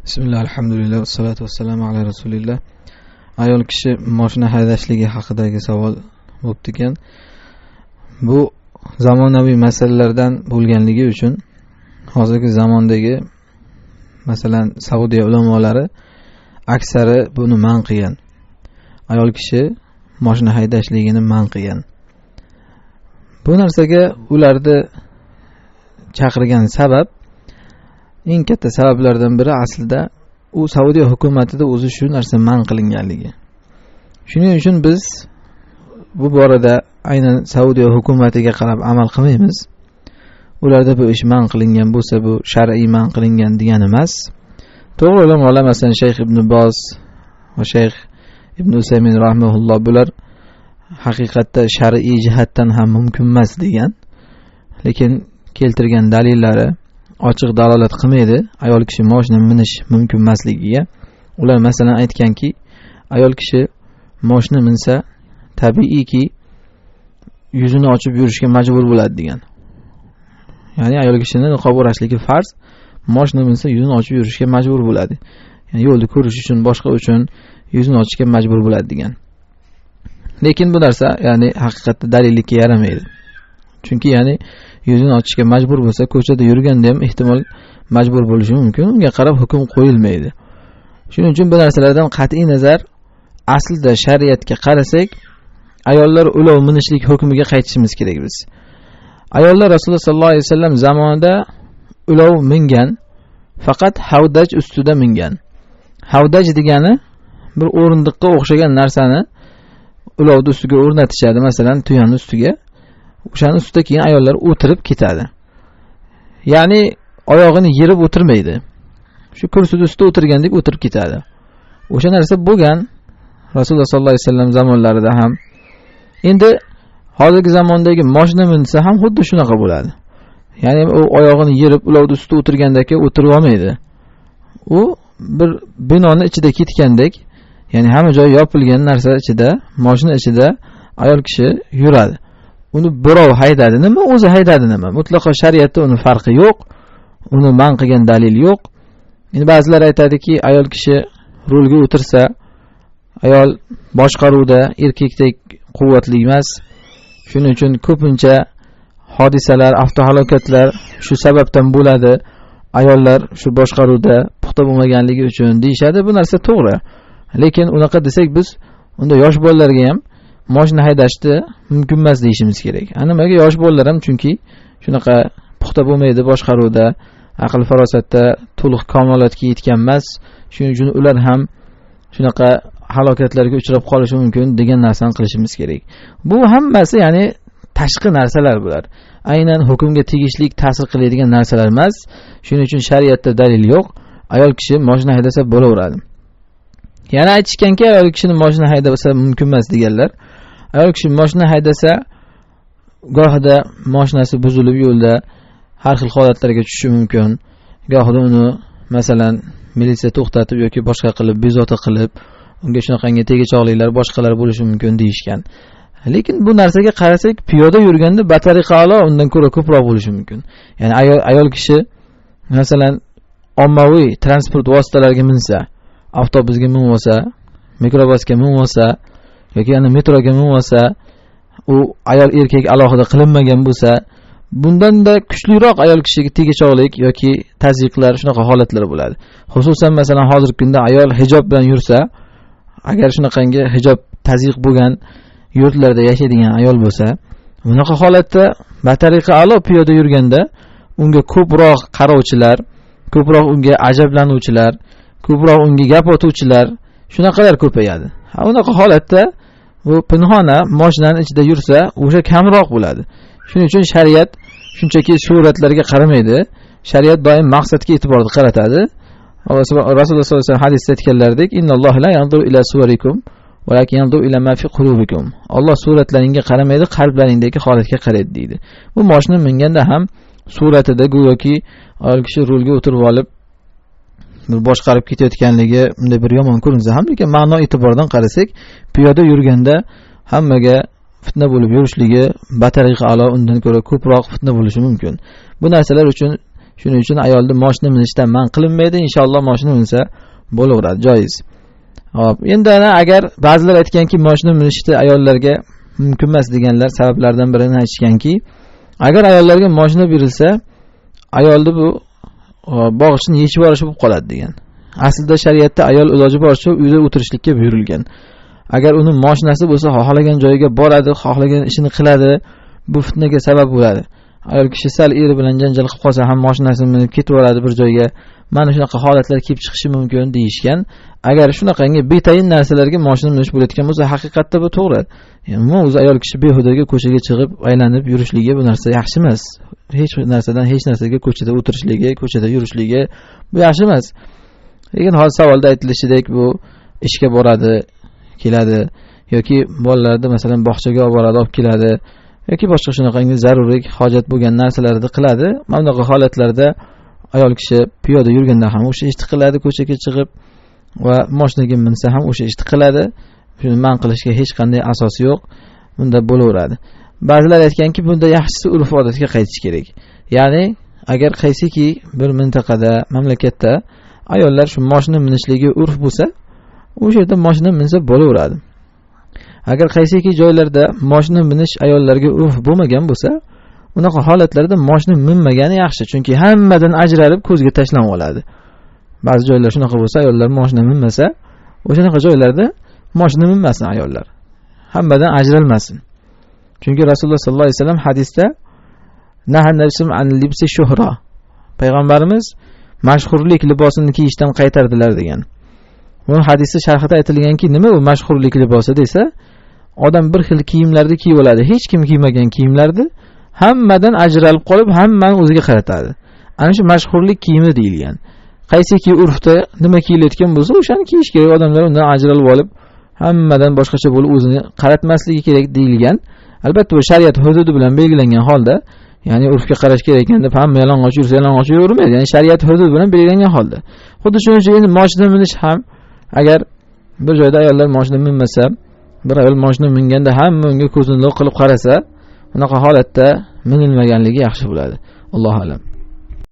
Bismillah, alhamdulillah, vassalatu vassalamu ala rasulillah. Ayol kishi moshina haydashligi haqidagi savol bo'pti ekan. Bu zamonaviy masalalardan bo'lganligi uchun hozirgi zamondagi masalan Saudiya ulamolari aksari buni man qilgan. Ayol kishi moshina haydashligini man qilgan. Bu narsaga ularni chaqirgan sabab, eng katta sabablardan biri aslida u Saudiya hukumatida o'zi shu narsa man qilinganligi. Shuning uchun biz bu borada aynan Saudiya hukumatiga qarab amal qilmaymiz. Ularda bu ish man qilingan bo'lsa, bu shar'iy man qilingan degani emas. To'g'ri, ulamolar masalan Shayx Ibn Boz va Shayx Ibn Usaymin rahimahulloh bular haqiqatda shar'iy jihatdan ham mumkin emas degan, lekin keltirgan dalillari ochiq dalolat qilmaydi ayol kishi moshina minish mumkin emasligiga. Ular masalan aytganki, ayol kishi moshina minsa tabiiyki yuzini ochib yurishga majbur bo'ladi degan. Ya'ni ayol kishini niqob o'rashligi farz, moshina minsa yuzini ochib yurishga majbur bo'ladi. Ya'ni yo'lni ko'rish uchun, boshqa uchun yuzini ochishga majbur bo'ladi degan. Lekin bu narsa ya'ni haqiqatda dalillikka yaramaydi. Chunki ya'ni yuzini ochishga majbur bo'lsa, ko'chada yurganda ham ehtimol majbur bo'lishi mumkin. Unga qarab hukm qo'yilmaydi. Shuning uchun bu narsalardan qat'iy nazar aslida shariatga qarasak, ayollar ulov minishlik hukmiga qaytishimiz kerak biz. Ayollar Rasululloh sollallohu alayhi vasallam zamonida ulov mingan, faqat havdaj ustida mingan. Havdaj degani bir o'rindiqqa o'xshagan narsani ulovni ustiga o'rnatishadi, masalan tuyaning ustiga. O'shaning ustida keyin ayollar o'tirib ketadi. Ya'ni oyog'ini yerib o'tirmaydi. Shu kursini ustida o'tirgandek o'tirib ketadi. O'sha narsa bo'lgan Rasululloh sollallohu alayhi vasallam zamonlarida ham. Endi hozirgi zamondagi moshina minsa ham xuddi shunaqa bo'ladi. Ya'ni u oyog'ini yerib ulovni ustida o'tirgandek o'tirib olmaydi. U bir binoni ichida ketgandek, ya'ni hamma joy yopilgan narsa ichida, moshina ichida ayol kishi yuradi. Uni birov haydadi nima, o'zi haydadi nima? Mutlaqo shariatda uni farqi yo'q. Uni man qilgan dalil yo'q. Endi ba'zilar aytadiki, ayol kishi rulga o'tirsa, ayol boshqaruvda erkakdek quvvatli emas. Shuning uchun ko'pincha hodisalar, avtohalokatlar shu sababdan bo'ladi. Ayollar shu boshqaruvda puxta bo'lmaganligi uchun deyishadi. Bu narsa to'g'ri. Lekin unaqa desak biz unda yosh bolalarga ham moshina haydashni mumkin emas deyishimiz kerak. Nimaga yosh bolalar ham, chunki shunaqa puxta bo'lmaydi boshqaruvda, aql farosatda to'liq kamolotga yetgan emas. Shuning uchun ular ham shunaqa halokatlarga uchrab qolishi mumkin degan narsani qilishimiz kerak. Bu hammasi ya'ni tashqi narsalar bular. Aynan hukmga tegishli ta'sir qiladigan narsalar emas. Shuning uchun shariatda dalil yo'q. Ayol kishi moshina haydasa bo'laveradi. Yana aytishganki, ayol kishini moshina haydasa mumkin emas deganlar. Ayol kishi moshina haydasa gohida moshinasi buzilib yo'lda har xil holatlarga tushishi mumkin. Gohida uni masalan militsiya to'xtatib yoki boshqa qilib, bezovta qilib, unga shunaqangi tegachoqliklar, boshqalar bo'lishi mumkin deyishgan. Lekin bu narsaga qarasak, piyoda yurganda batariqa a'lo undan ko'ra ko'proq bo'lishi mumkin. Ya'ni ayol kishi masalan ommaviy transport vositalariga minsa, avtobusga minib olsa, mikrobusga minib olsa yoki yana metroga minib olsa, u ayol erkak alohida qilinmagan bo'lsa, bundanda kuchliroq ayol kishiga tegachoqlik yoki tazyiqlar, shunaqa holatlar bo'ladi. Xususan masalan hozirgi kunda ayol hijob bilan yursa, agar shunaqangi hijob tazyiq bo'lgan yurtlarda yashaydigan ayol bo'lsa, bunaqa holatda batariqa a'lo piyoda yurganda unga ko'proq qarovchilar, ko'proq unga ajablanuvchilar, ko'proq unga gap otuvchilar, shunaqalar ko'payadi. Ha, unaqa holatda bu pinhona mashinaning ichida yursa, o'sha kamroq bo'ladi. Shuning uchun shariat shunchaki suratlarga qaramaydi. Shariat doim maqsadga e'tiborni qaratadi. Rasululloh sollallohu alayhi vasallam hadisda aytganlaridek, innalloha la yanzuru ila suvarikum walakin yanzuru ila ma fi qulubikum. Alloh suratlaringga qaramaydi, qalblaringdagi holatga qaraydi deydi. Bu mashina minganda ham suratida go'yoki ayol kishi rulga o'tirib olib bir boshqarib ketayotganligi bunday bir yomon ko'rinsa ham, lekin ma'no e'tiboridan qarasak, piyoda yurganda hammaga fitna bo'lib yurishligi batariqa a'lo undan ko'ra ko'proq fitna bo'lishi mumkin. Bu narsalar uchun Shuning uchun ayolni mashina minishdan man qilinmaydi. Inshaalloh mashina minsa bo'laveradi, joiz. Xo'p, endi ana agar ba'zilar aytganki, mashina minishni ayollarga mumkin emas deganlar sabablardan birini aytishganki, agar ayollarga mashina berilsa, ayolni bu bog'ichini yechib yuborishi bo'lib qoladi degan. Aslida shariatda ayol iloji boricha uyda o'tirishlikka buyurilgan. Agar uni mashinasi bo'lsa, xohlagan joyiga boradi, xohlagan ishini qiladi, bu fitnaga sabab bo'ladi. Ayol kishi sal eri bilan janjal qilib qolsa ham mashinasini minib ketib yuboradi bir joyga. Mana shunaqa holatlar kelib chiqishi mumkin deyishgan. Agar shunaqangi betayin narsalarga mashina minish bo'layotgan bo'lsa, haqiqatda bu to'g'ri. Ya'ni o'zi ayol kishi behudaga ko'chaga chiqib aylanib yurishligi bu narsa yaxshi emas. Hech narsadan hech narsaga ko'chada o'tirishligi, ko'chada yurishligi bu yaxshi emas. Lekin hozir savolda aytilishidek bu ishga boradi, keladi yoki bolalarni masalan bog'chaga olib boradi, olib keladi yoki boshqa shunaqangi zaruriy hojat bo'lgan narsalarni qiladi. Mana bunaqa holatlarda ayol kishi piyoda yurganda ham o'sha ishni qiladi, ko'chaga chiqib va mashinaga minsa ham o'sha ishni qiladi. Shuni man qilishga hech qanday asos yo'q. Bunda bo'laveradi. Ba'zilar aytganki, bunda yaxshisi urf-odatga qaytish kerak. Ya'ni agar qaysiki bir mintaqada, mamlakatda ayollar shu mashina minishligi urf bo'lsa, o'sha yerda mashina minsa bo'laveradi. Agar qaysiki joylarda mashina minish ayollarga urf bo'lmagan bo'lsa, unaqa holatlarda mashina minmagani yaxshi, chunki hammadan ajralib ko'zga tashlanib oladi. Ba'zi joylar shunaqa bo'lsa, ayollar mashina minmasa, o'shanaqa joylarda mashina minmasin ayollar. Hammadan ajralmasin. Chunki Rasululloh sollallohu alayhi vasallam hadisda nahan an libsi shuhra. Payg'ambarimiz mashhurlik libosini kiyishdan qaytardilar degan. Bu hadisning sharhida aytilganki, nima u mashhurlik libosi desa, odam bir xil kiyimlarni kiyib oladi, hech kim kiymagan kiyimlarni, hammadan ajralib qolib, hammani o'ziga qaratadi. Ana shu mashhurlik kiyimi deyilgan. Qaysiki urfda nima kiyilayotgan bo'lsa, o'shani kiyish kerak. Odamlar undan ajralib olib, hammadan boshqacha bo'lib o'zini qaratmasligi kerak deyilgan. Albatta bu shariat hududi bilan belgilangan holda, ya'ni urfga qarash kerak ekan deb hamma yalang'och yursa yalang'och yuravermaydi. Ya'ni shariat hududi bilan belgilangan holda. Xuddi shuning uchun endi mashina minish ham, agar bir joyda ayollar mashina minmasa, bir ayol mashina minganda hamma unga ko'zini lo'q qilib qarasa, unaqa holatda minilmaganligi yaxshi bo'ladi. Allohu a'lam.